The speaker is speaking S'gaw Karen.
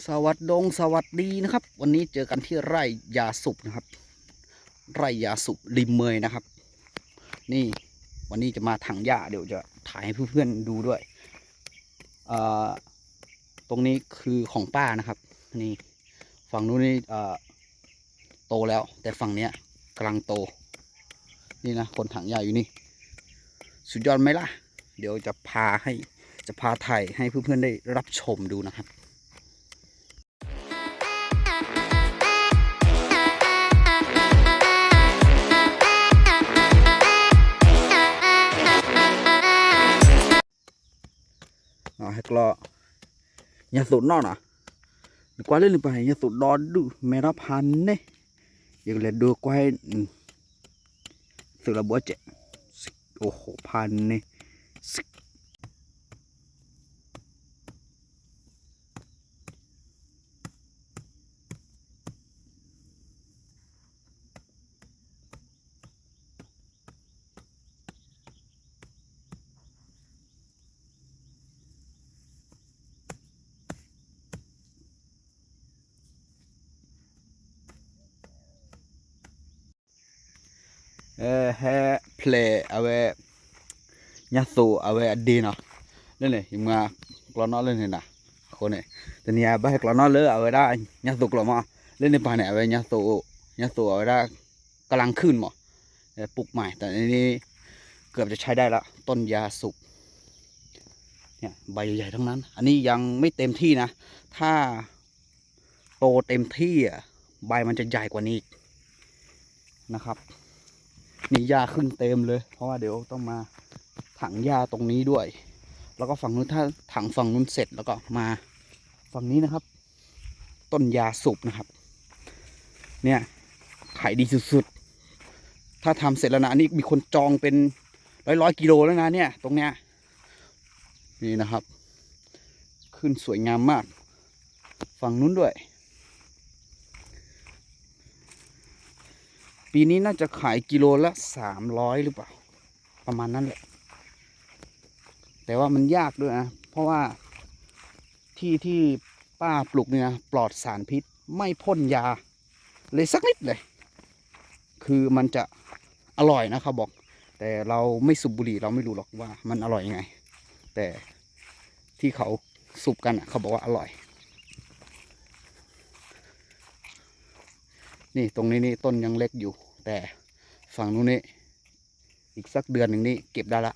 สวัสดีนะครับ วันนี้เจอกันที่ไร่ยาสูบนะครับ ไร่ยาสูบริมเมยนะครับ นี่ วันนี้จะมาถางหญ้า เดี๋ยวจะถ่ายให้เพื่อนๆดูด้วย เอ่อ ตรงนี้คือของป้านะครับ นี่ ฝั่งนู้นนี่ เอ่อ โตแล้ว แต่ฝั่งเนี้ยกำลังโต นี่นะ คนถางหญ้าอยู่นี่ สุดยอดไหมล่ะ เดี๋ยวจะพาให้ จะพาถ่ายให้เพื่อนๆได้รับชมดูนะครับ ဟဲကျီ ညၣ်သိးနီၢ်နီၤ, နကွၢ်လၢနပၤ ညၣ်သိးဒီဒူၣ် မဲထီၣ်ဖးန့ၢ်, ယကလဲၤဒိကွၢ် သုးလီၤဘိစဲး, အိၣ်ဟိးဖးန့ၢ် ဟဲဖျဲးအဝဲ ညၣ်သိးအဝဲအဒ့နီၤ, လၢန့ၣ် ယမၤကျီနီၣ်လၢန့ၣ်နၤ, အဃိန့ၣ် တနံၤအံၤဘၣ်ဟဲကျီနီၣ်လၢအဝဲဒၣ် ညၣ်သိးကျိၤမး, လၢန့ၣ်ပၤန့ၣ် အဝဲ ညၣ်သိးအဝဲဒၣ် กำลังขึ้นမး, ပลูกใหม่ แต่อันนี้เกือบจะใช้ได้ละ ต้นยาสูบ เนี่ย ใบใหญ่ๆทั้งนั้น อันนี้ยังไม่เต็มที่นะ ถ้าโตเต็มที่อ่ะ ใบมันจะใหญ่กว่านี้อีกนะครับ นี่หญ้าขึ้นเต็มเลย เพราะว่าเดี๋ยวต้องมาถางหญ้าตรงนี้ด้วย แล้วก็ฝั่งนู้น ถ้าถางฝั่งนู้นเสร็จแล้วก็มาฝั่งนี้นะครับ ต้นยาสูบนะครับ เนี่ย ขายดีสุดๆ ถ้าทำเสร็จแล้วนะ อันนี้มีคนจองเป็นร้อยๆ กิโลแล้วนะเนี่ย ตรงเนี้ย นี่นะครับ ขึ้นสวยงามมาก ฝั่งนู้นด้วย ปีนี้น่าจะขายกิโลละสามร้อยหรือเปล่า ประมาณนั้นแหละ แต่ว่ามันยากด้วยนะ เพราะว่าที่ที่ป้าปลูกเนี่ยนะ ปลอดสารพิษ ไม่พ่นยาเลยสักนิดเลย คือมันจะอร่อยนะเขาบอก แต่เราไม่สูบบุหรี่ เราไม่รู้หรอกว่ามันอร่อยยังไง แต่ที่เขาสูบกันอะ เขาบอกว่าอร่อย นี่ ตรงนี้นี่ต้นยังเล็กอยู่ แต่ฝั่งนู้นนี่ อีกสักเดือนหนึ่งนี่เก็บได้ละ